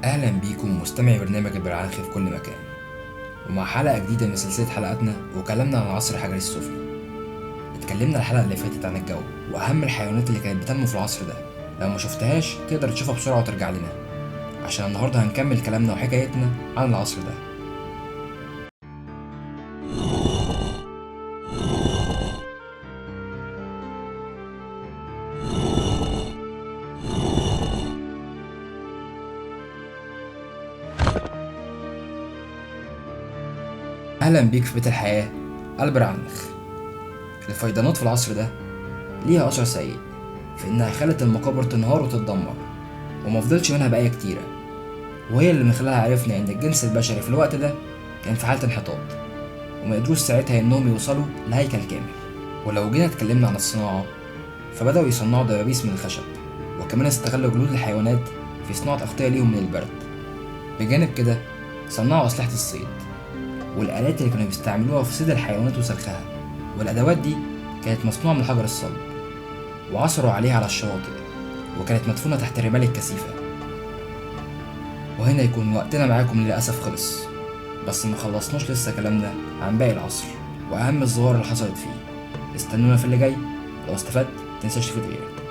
أهلا بيكم مستمعي برنامج البرعنخ في كل مكان، ومع حلقة جديدة من سلسلة حلقاتنا وكلامنا عن العصر الحجري السفلي. اتكلمنا الحلقة اللي فاتت عن الجو وأهم الحيوانات اللي كانت بتنمو في العصر ده. لو ما شفتهاش تقدر تشوفها بسرعة وترجع لنا، عشان النهاردة هنكمل كلامنا وحكايتنا عن العصر ده. أهلا بيك في بيت الحياة البرعنخ. الفيضانات في العصر ده ليها أثر سيء في إنها خلت المقابر تنهار وتتدمر، وما فضلش منها بقايا كتيرة، وهي اللي من خلالها عرفنا إن الجنس البشري في الوقت ده كان في حالة انحطاط، وما قدروش ساعتها إنهم يوصلوا لهيكل كامل. ولو جينا اتكلمنا عن الصناعة، فبدأوا يصنعوا دبابيس من الخشب، وكمان استغلوا جلود الحيوانات في صناعة أغطية ليهم من البرد. بجانب كده صنعوا أسلحة الصيد والآلات اللي كانوا بيستعملوها في صيد الحيوانات وسلخها، والأدوات دي كانت مصنوعة من الحجر الصلب، وعثروا عليها على الشواطئ، وكانت مدفونة تحت الرمال الكثيفة. وهنا يكون وقتنا معاكم للأسف خلص، بس ما خلصناش لسه كلامنا عن باقي العصر وأهم الظواهر اللي حصلت فيه. استنونا في اللي جاي. لو استفدت متنساش تفيد غيرك.